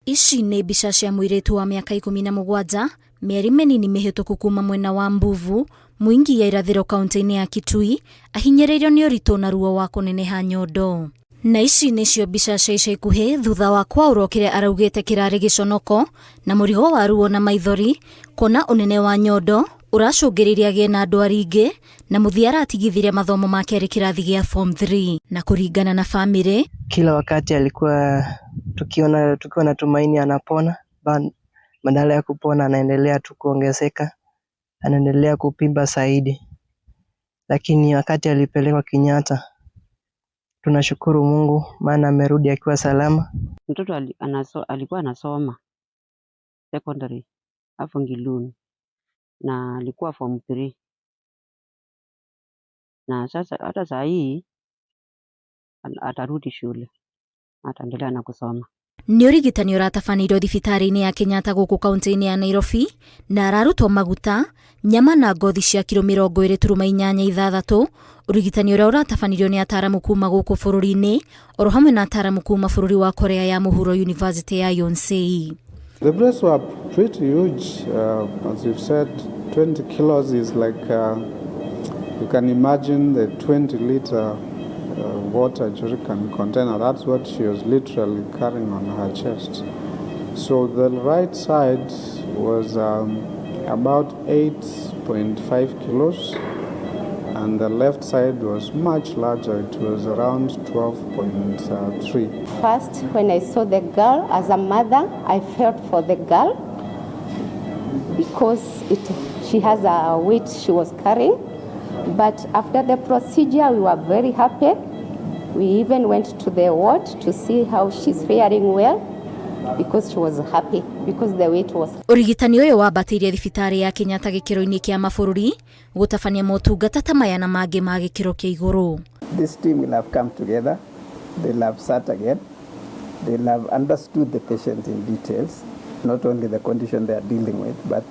Ici nĩ mbica cia mũirĩtu wa mĩaka 17 mĩeri mĩnini mĩhĩtũku kuma mwena wa Mbuvu, Mwingi ya irathĩro kaunti-inĩ ya Kitui, ahinyĩrĩirio nĩ ũritũ na ruo wa kũneneha nyondo. Na ici nĩcio mbica cia ica ikuhĩ thutha wa kwaũrwo kĩrĩa araugĩte kĩrarĩ gĩconoko na mũrigo wa ruo na maithori kuona ũnene wa nyondo ũracũngĩrĩirie agĩe na ndwari ingĩ na mũthia aratigithirie mathomo make arĩ kĩrathi gĩa form 3 na kũringana na famĩlĩ. Kila wakati alikuwa tukiona tukiwa na tumaini anapona, badala ya kupona anaendelea tu kuongezeka, anaendelea kupimba zaidi. Lakini wakati alipelekwa Kenyatta, tunashukuru Mungu maana amerudi akiwa salama. Mtoto alikuwa anasoma secondary hapo Ngiluni na alikuwa form 3 na sasa hata saa hii atarudi shule, ataendelea na kusoma. Nĩ ũrigitani ũratabanĩirio thibitarĩ-inĩ ya Kenyatta gũkũ kaunti-inĩ ya Nairobi na ararutwo maguta, nyama na ngothi cia kiro 20.86, ũrigitani ũrĩa ũratabanirio nĩ ataramu kuma gũkũ bũrũri-inĩ oro hamwe na ataramu kuma bũrũri wa Korea ya Mũhuro University ya Yonsei. The breasts were pretty huge. As you've said, 20 kilos is like, you can imagine the 20 liter water jerrycan container. That's what she was literally carrying on her chest. So the right side was about 8.5 kilos, and the left side was much larger. It was around 12.3. First, when I saw the girl as a mother, I felt for the girl because she has a weight she was carrying. But after the procedure, we were very happy. We even went to the ward to see how she's faring well, because she was happy because the weight was Ũrigitani ũyũ wambatĩirie thibitarĩ ya Kenyatta gĩkĩro-inĩ kĩa mabũrũri gũtabania motungata ta maya na mangĩ ma gĩkĩro kĩa igũrũ. This team will have come together, they'll have sat again, they'll have understood the patient in details, not only the condition they are dealing with, but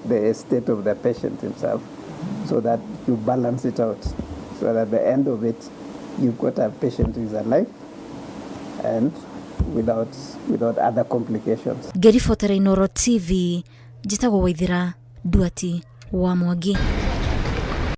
the state of the patient himself, so that you balance it out, so that at the end of it, you've got a patient who is alive and without other complications. Ngĩribotera Inooro TV, njĩtagwo Waithera Nduati wa Mwangi.